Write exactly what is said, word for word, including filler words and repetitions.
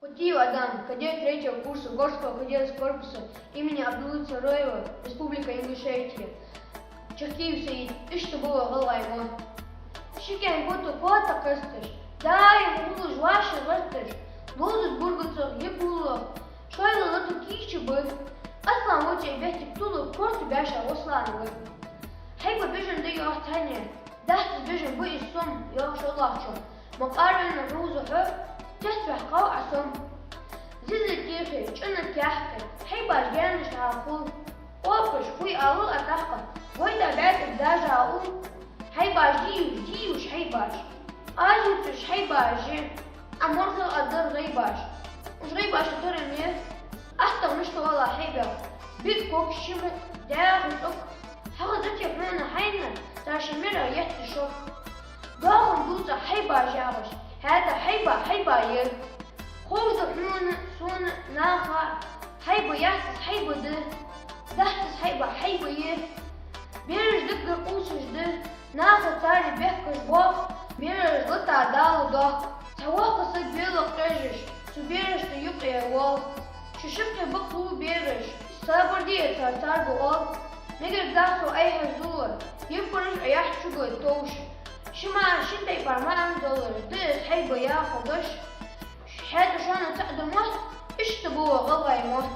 Хутиев Адам, кадет третьего курса горского кадетского корпуса имени Абдулы Цароева, Республика Ингушетия. Чахкиев Саид, «Иштта ба вай гӀалгӀай мо». Ши кӀен коту котта кхесташ, даим уллаш вӀаший гӀерташ, ловзаш бургацах йип уллах, шоайла лата кийча ба. Аслан воча беттиг тулуп корта баьша Руслан ва. Хьайба бежан да йоах цхьанне, дац из бежан, ба из сом, йоах шоллагӀчо. Ма къарвенна хьувза хьо, цецваьккхав Ӏа сом. Зиза кехе, чӀана каьхке, хьайбаш гаьнаш хьахул. Къопаш хуй алал а тӀаккха, гойта баьтӀиг дажа ул. Хьайбаш дийш, дийш хьайбаш. Ажуцаш хьайбаш же, а морхел а дар гӀайбаш. Уж гӀайбаш тара ме, аттагӀа мишта вала хьайбех. Бит кок шиму, дяху цӀук. ХьагӀа заче хьона хьайна, таши мира етта шок. Дохун дувца хьайба жагӀаш, хӀаьта хьайба, хьайба е. Ховш да хьона, сона, наха, хьайба яц из, хьайба да. Дац из хьайба, хьайба е. Бераш даггара къувсаш да, наха цари бехкаш бох, бераш лата Дала дох. Цхьа воккха саг велах къежаш, цу берашта юкъе вол. Шу шаккхе бакълу бераш, сабар де цар царга ол. Мегаргда со айхьа зула, йиппараш а яхь чугой товш. Ши ма шин тайпара маӀан долаш, да из хьайба яхагаш. ХӀаьта шоана цаӀ да мотт, иштта ба вай гӀалгӀай мотт.